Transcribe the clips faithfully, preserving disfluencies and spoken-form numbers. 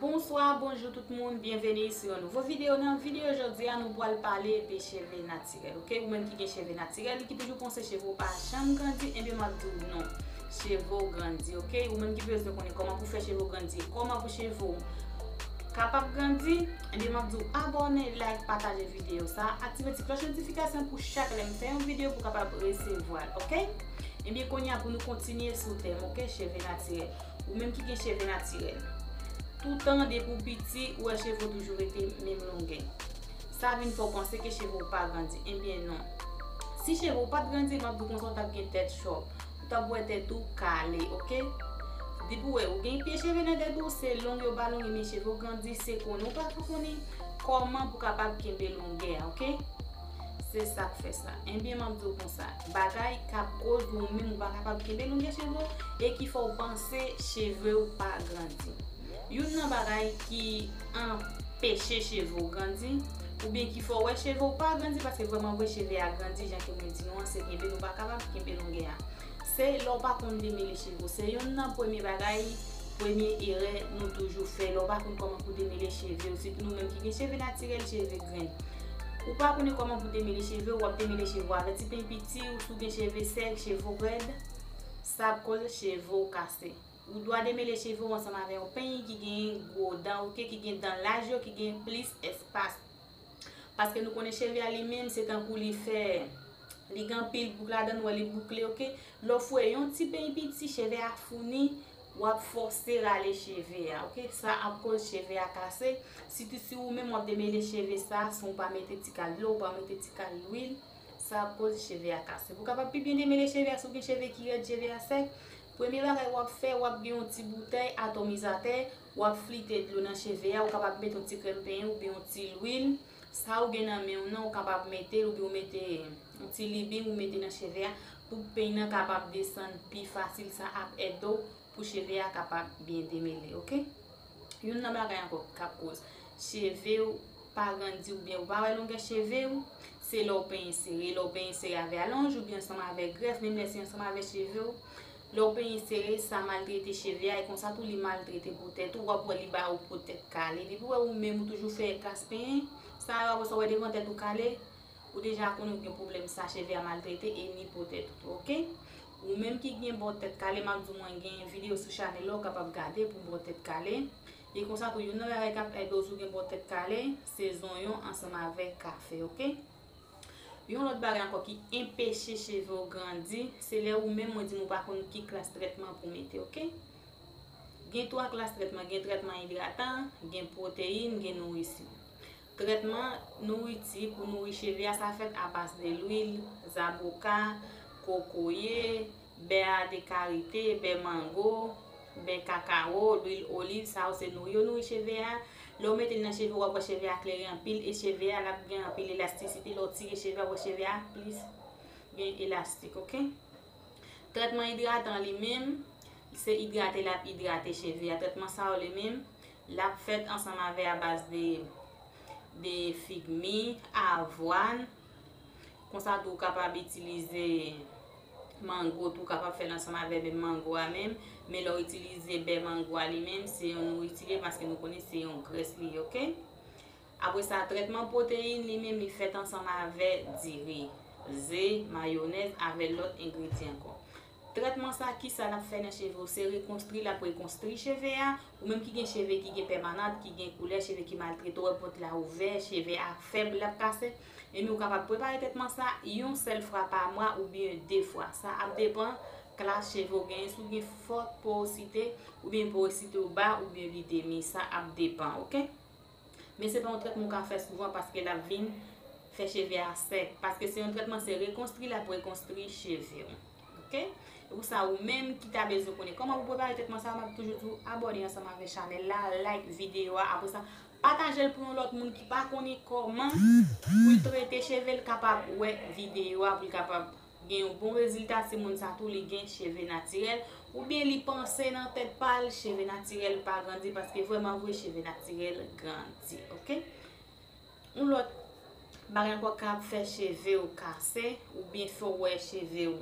Bonswa, bonjou tout moun, byenveni sou yon nouvo videyo. Nan videyo jodi a, nou pral pale de cheve natirèl, oke? Ou menm ki gen cheve natirèl, ki toujou panse cheve w pa janm grandi, ebyen, m ap di w non. Cheve w grandi, oke? Ou menm ki bezwen konnen kòman pou fè cheve w grandi, kòman pou cheve w kapab grandi, ebyen, m ap di w abòne, like, pataje videyo sa, aktive ti klòch notifikasyon pou chak lè m fè yon videyo pou w kapab resevwa l, oke? Ebyen, kounye a pou nou kontinye sou tèm, oke? Cheve natirèl. Ou menm ki gen cheve natirèl. Toutan depi w piti, ou wè cheve w toujou rete menm longè. Sa vin fè w panse ke cheve w pa grandi. Ebyen non. Si cheve w pa t grandi, m ap di w konsa, w t ap gen tèt chòp. Ou t ap wè tèt ou kale, oke? Depi w wè ou gen pye cheve nan tèt ou, se long yo pa long, men cheve w grandi, se konnen ou pa ka konnen kòman pou kapab kenbe longè a, oke? Se sa k fè sa. Ebyen, m ap di w konsa, bagay k ap koz ou menm ou pa kapab kenbe longè cheve w e ki fè w panse cheve w pa grandi. Youn nan bagay ki anpeche cheve w grandi, oubyen ki fè w wè cheve w pa grandi, paske vrèman vre cheve a grandi, jan ke mwen di nou an, se kenbe nou pa kapab kenbe longè a. Se lè w pa konn demele cheve w. Se youn nan premye bagay, premye erè nou toujou fè. Lè w pa konn kòman pou demele cheve w, sitou nou menm ki gen cheve natirèl, cheve grenn. Ou pa konnen kòman pou demele cheve w, w ap demele cheve w avèk ti peny piti, ou si w gen cheve sèk, cheve w rèd, sa ap koz cheve w kase. Ou dwa demele cheve w ansanm avè yon peny ki gen gwo dan, oke, ki gen dan laj yo, ki gen plis espas. Paske nou konnen cheve a li menm, se tankou li fè, li gen anpil bouk ladan, nou wè li boukle, oke. Lè w fouye yon ti peny piti, cheve a founi, w ap fòse rale cheve a, oke. Sa ap koz cheve a kase. Sitou si ou menm w ap demele cheve sa, san w pa mete ti kal dlo, w pa mete ti kal lwil, sa ap koz cheve a kase. Pou w kapab pi byen demele cheve a, si w gen cheve ki rèd, cheve a sèk, premye bagay w ap fè, w ap gen yon ti boutèy atomizatè, w ap flite dlo nan cheve a, ou kapab mete yon ti krèm penyen oubyen yon ti lwil. Sa ou gen nan men w nan, ou kapab mete l, oubyen ou mete yon ti libing, ou mete nan cheve a, pou peny nan kapab desann pi fasil, sa ap ede w pou cheve a kapab byen demele, oke? Youn nan bagay ankò k ap koz cheve w pa grandi oubyen ou pa wè longè cheve w, se lè w penyen sere. Lè w penyen sere avè alonj oubyen ansanm avè grèf, menm lè se ansanm avè cheve w, lè w penyen sere, sa maltrete cheve a, e konsa tou li maltrete po tèt ou, w ap wè li ba ou po tèt kale. Depi w wè ou menm ou toujou fè kras penyen, sa yo apre sa w wè devan tèt ou kale, ou deja konnen ou gen pwoblèm sa, cheve a maltrete e ni po tèt ou tou, oke? Ou menm ki gen bò tèt kale, m ap di w mwen gen videyo sou chanèl la, ou kapab gade pou bò tèt kale. E konsa tou, youn nan bagay k ap ede w si w gen bò tèt kale, se zonyon ansanm avèk kafe, oke? Yon lòt bagay ankò ki enpeche cheve w grandi, se lè ou menm, mwen di nou pa konn ki klas trètman pou mete, oke? Gen twa klas trètman, gen trètman idratan, gen pwoteyin, gen nourisi. Trètman nouriti pou nouri cheve a, sa fèt abaz de lwil, zaboka, kokoye, bè a de karite, bè mango, bè kakawo, lwil oliv, sa yo se nouri yo nouri cheve a. Lè w mete l nan cheve w, w ap wè cheve a klere anpil e cheve a l ap gen anpil elastisite. Lè w tire cheve a, w ap wè cheve a plis gen elastik, oke? Trètman idratan li menm, se idrate l ap idrate cheve a. Trètman sa yo li menm, l ap fèt ansanm avè abaz de, de figmi, avwàn. Konsa tou ou kapab itilize mango tou, ou kapab fè l ansanm avè menm mango a menm. Men lè w itilize bè mango a li menm, se yon nouriti li ye paske nou konnen se yon grès li ye, oke? Apre sa, trètman pwoteyin li menm, li fèt ansanm avè diri, ze, mayonèz, avè lòt engredyan ankò. Trètman sa, kisa l ap fè nan cheve w? Se rekonstri l ap rekonstri cheve a. Ou menm ki gen cheve ki gen pèmanant, ki gen koulè, cheve ki maltrete, w wè pòt la ouvè, cheve a fèb, l ap kase, ebyen ou kapab prepare trètman sa yon sèl fwa pa mwa oubyen de fwa. Sa ap depann klas cheve w genyen, si w gen fòt porosite oubyen porosite w ba oubyen li demi, sa ap depann, oke? Men se pa yon trètman ou ka fè souvan paske l ap vin fè cheve a sèk. Paske se yon trètman, se rekonstri l ap rekonstri cheve w. Oke? E pou sa, ou menm ki ta bezwen konnen kòman pou prepare trètman sa a, m ap toujou di w abòne ansanm avèk chanèl la, like videyo a. Apre sa, pataje l pou yon lòt moun ki pa konnen kòman pou l trete cheve l kapab wè videyo a, pou l kapab gen yon bon rezilta si moun sa tou li gen cheve natirèl, oubyen li panse nan tèt pa l cheve natirèl pa grandi, paske vrèman vre cheve natirèl grandi, oke? Yon lòt bagay ankò k ap fè cheve w kase, oubyen fè w wè cheve w,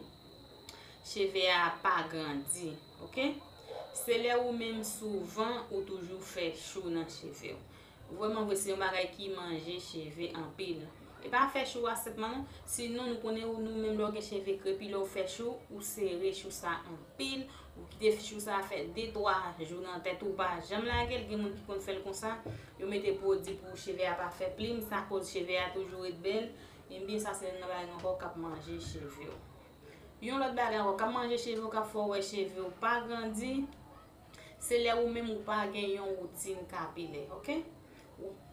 cheve a pa grandi, oke? Se lè ou menm souvan ou toujou fè chou nan cheve w. Vrèman vre, se yon bagay ki manje cheve anpil. E pa fè chou a senpman non, sinon nou konnen ou, nou menm lè w gen cheve krepi, lè w fè chou, ou sere chou sa anpil, ou kite chou sa fè de twa jou nan tèt ou, ou pa janm lage l. Gen moun ki konn fè l konsa, yo mete pwodui pou cheve a pa fè plim, sa koz cheve a toujou ret bèl. Ebyen sa se youn nan bagay ankò k ap manje cheve w. Yon lòt bagay ankò k ap manje cheve w, k ap fè w wè cheve w pa grandi, se lè ou menm ou pa gen yon woutin kapilè, oke?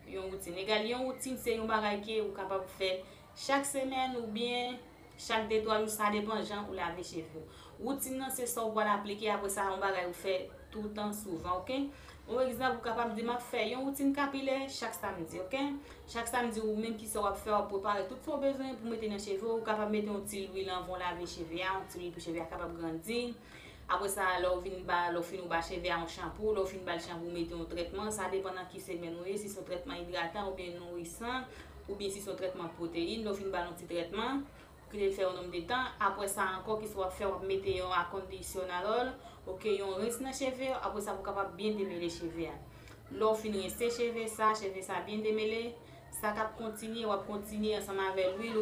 Yon woutin. Egal, yon woutin se yon bagay ke ou kapab fè chak semèn oubyen chak de twa jou, sa depann jan ou lave cheve w. Woutin nan se sa ou pral aplike, apre sa yon bagay ou fè toutan, souvan, oke? Yon egzanp, ou kapab di, "M ap fè yon woutin kapilè chak samdi," oke? Chak samdi, ou menm ki sa w ap fè, w ap prepare tout sa w bezwen pou mete nan cheve w. Ou kapab mete yon ti lwil anvan w lave cheve a, yon ti lwil pou cheve a kapab grandi. Apre sa, lè w vin ba, lè w fin ou ba cheve a yon chanpou, lè w fin ba l chanpou, ou mete yon trètman, sa depann nan ki semèn ou ye, si se yon trètman idratan oubyen nourisan, oubyen si se yon trètman pwoteyin, lè w fin ba l yon ti trètman, ki te fè yon nonm de tan. Apre sa ankò, kisa w ap fè? W ap mete yon akondisyonadòl, oke, yon rens nan cheve w. Apre sa, pou w kapab byen demele cheve a. Lè w fin rense cheve sa, cheve sa byen demele, sa k ap kontinye, w ap kontinye ansanm avè lwil ou